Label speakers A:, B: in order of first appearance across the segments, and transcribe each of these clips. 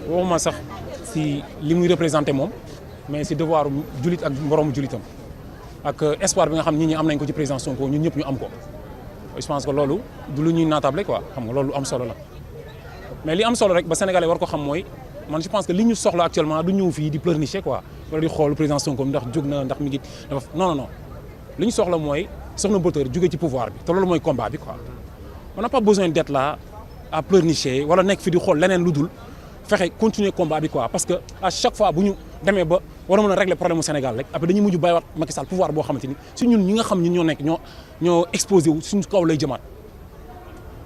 A: waxuma sax si li muy représenté moom mais si devoir julit ak moroomu julitam ak espoir bi nga xam nit ñi am nañ ko ci président Sonko ñun ñëpp ñu am ko je pense que loolu du lu ñuy naatable quoi xam nga loolu am solo la mais li am solo rek ba sénégalais war ko xam mooy man je pense que li ñu soxla actuellement du ñëw fii di pleurnicher quoi wala di xool président Sonko ndax jóg na ndax mi ngi dafa non li ñu soxla mooy soxna Bator jóge ci pouvoir bi te loolu mooy combat bi quoi on n'a pas besoin d'être là à pleurnicher wala nekk fi di xool leneen lu dul fexe continuer combat bi quoi parce que à chaque fois bu ñu demee ba war a mën a régler problème mu Sénégal rek après dañuy mujj bàyyiwaat Macky Sall pouvoir boo xamante ni si ñun ñi nga xam ñun ñoo nekk ñoo exposé wu suñu kaw lay jëmaat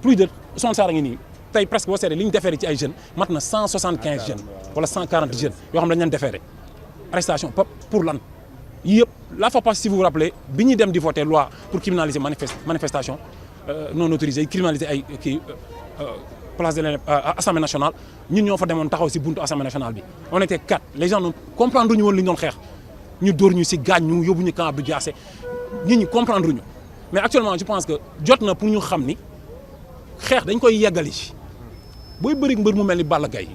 A: plus de 60 a ngi nii tey presque boo seetee li ñu déféré ci ay jeunes mat na 175 jeunes wala 140 jeunes yoo xam ne dañu leen déféré arrestation pour lan yii yëpp la fois passée si vous vous rappelez bi ñuy dem di voter loi pour criminaliser manifestation non autorisée criminaliser ay kii place de l'Assemblée nationale ñun ñoo fa demoon taxaw si buntu Assemblée nationale bi on était 4 les gens ne comprendre ñu woon li ñu doon xeex ñu dóor ñu si gaañ ñu yóbbu ñu camp Abdou Diassé nit ñi comprendre ñu mais actuellement je pense que jot na pour ñu xam ni xeex dañ koy yeggali booy bëri mbër mu mel ni Balla Gaye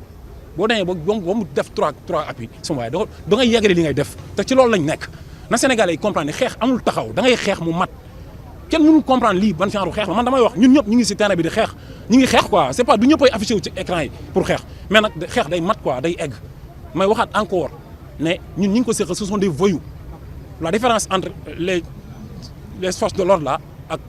A: boo demee ba mu def 3 appui sama waaye da ngay yeggali li ngay def te ci loolu lañ nekk na Sénégalais yi comprendre ni xeex amul taxaw da ngay xeex mu mat kenn mënul comprendre lii ban genre xeex la man damay wax ñun ñëpp ñu ngi si terrain bi di xeex ñu ngi xeex quoi c'est pas du ñëpp ay affiché wu ci écran yi pour xeex mais nag xeex day mat quoi day egg may waxaat encore ne ñun ñi ngi ko séqal ce sont des voyous la différence entre les forces de l'ordre là ak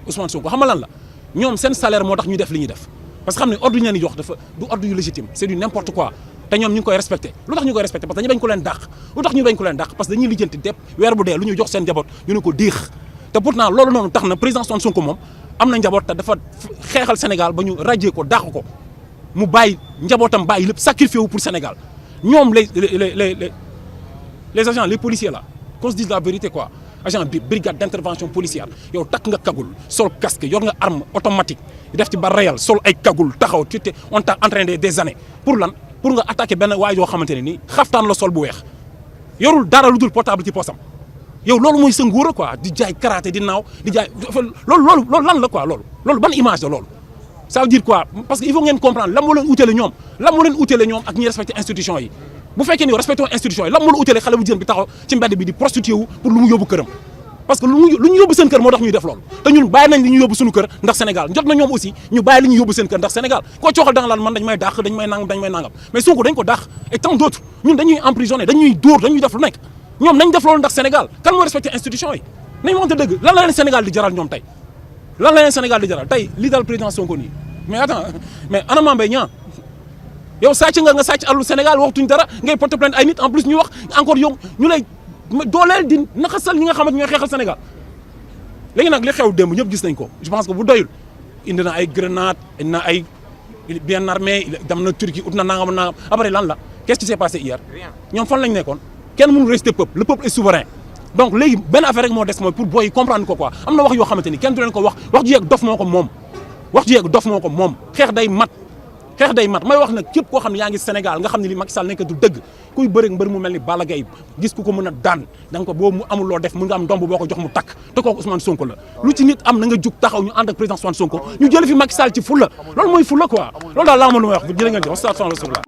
A: Ousmane Sonko xam nga lan la ñoom seen salaire moo tax ñu def li ñuy def parce que xam ne ordre ñu leen di jox dafa du ordre yu légitime c'est du n'importe quoi te ñoom ñu ngi koy respecté lu tax ñu koy respecté parce que dañu bañ ko leen dàq lu tax ñu bañ ko leen dàq parce que dañuy lijjanti dépp weer bu dee lu ñuy jox seen njaboot ñu ne ko déex te pourtant loolu noonu tax na président Sonko moom am na njaboot te dafa xeexal Sénégal ba ñu rajee ko dàq ko mu bàyyi njabootam bàyyi lépp sacrifié wu pour Sénégal ñoom les agents les policiers là qu'on se dise la vérité quoi agent bi brigade d'intervention policière yow takk nga kagul sol casque yor nga arme automatique def ci ba réel sol ay kagul taxaw tu te on t'a entraîné des années pour lan pour nga attaquer benn waay yoo xamante ne nii xaftaan la sol bu weex yorul dara lu dul portable ci poosam yow loolu mooy sa nguur quoi di jaay karaté di naaw di jaay loolu lan la quoi loolu ban image la loolu ça veut dire quoi parce que il faut ngeen comprendre lan moo leen utile ñoom ak ñi respecté institution yi bu fekkee ni respecté institution yi lan moo la utile xale bu jigéen bi taxaw ci mbedd bi di prostitué wu pour lu mu yóbbu këram parce que lu ñu yóbbu seen kër moo tax ñuy def loolu te ñun bàyyi nañ li ñu yóbbu suñu kër ndax Sénégal jot na ñoom aussi ñu bàyyi li ñu yóbbu seen kër ndax Sénégal koo cooxal da nga laan man dañ may dàq dañ may nangam mais Sonko dañ ko dàq et tant d'autres ñun dañuy emprisonné dañuy dóor dañuy def lu nekk ñoom nañ def loolu ndax Sénégal kan moo respecté institution yi nañ waxante dëgg lan la leen Sénégal di jaral ñoom tey lan la leen Sénégal di jaral tey li dal président Sonko nii mais attends mais ana Mame Mbaye Niang yow sàcc nga sàcc àllu Sénégal waxtuñ dara ngay porter plainte ay nit en plus ñu wax encore yow ñu lay dooleel di naxasal ñi nga xamante ñooy xeexal Sénégal léegi nag li xew démb ñëpp gis nañ ko je pense que bu doyul indi na ay grenade indi na ay bien armé dem na Turquie ut na nangam après lan la qu'est-ce qui s'est passé hier ñoom fan lañ nekkoon kenn mënul rester peuple le peuple est souverain donc léegi benn affaire rek moo des mooy pour booy comprendre ko quoi am na wax yoo xamante ni kenn du leen ko wax ju yeeg dof moo ko moom xeex day mat may wax nag képp koo xam ne yaa ngi Sénégal nga xam ne li Macky Sall nekk du dëgg kuy bëre mbër mu mel ni Balla Gaye gis ku ko mën a daan da nga ko boo mu amul loo def mën nga am ndomb boo ko jox mu takk te kooku Ousmane Sonko la lu ci nit am na nga jug taxaw ñu ànd ak président Ousmane Sonko ñu jële fi Macky Sall ci fulla loolu mooy fulla quoi loolu daal laa ma lu may wax jërë ngeen jëf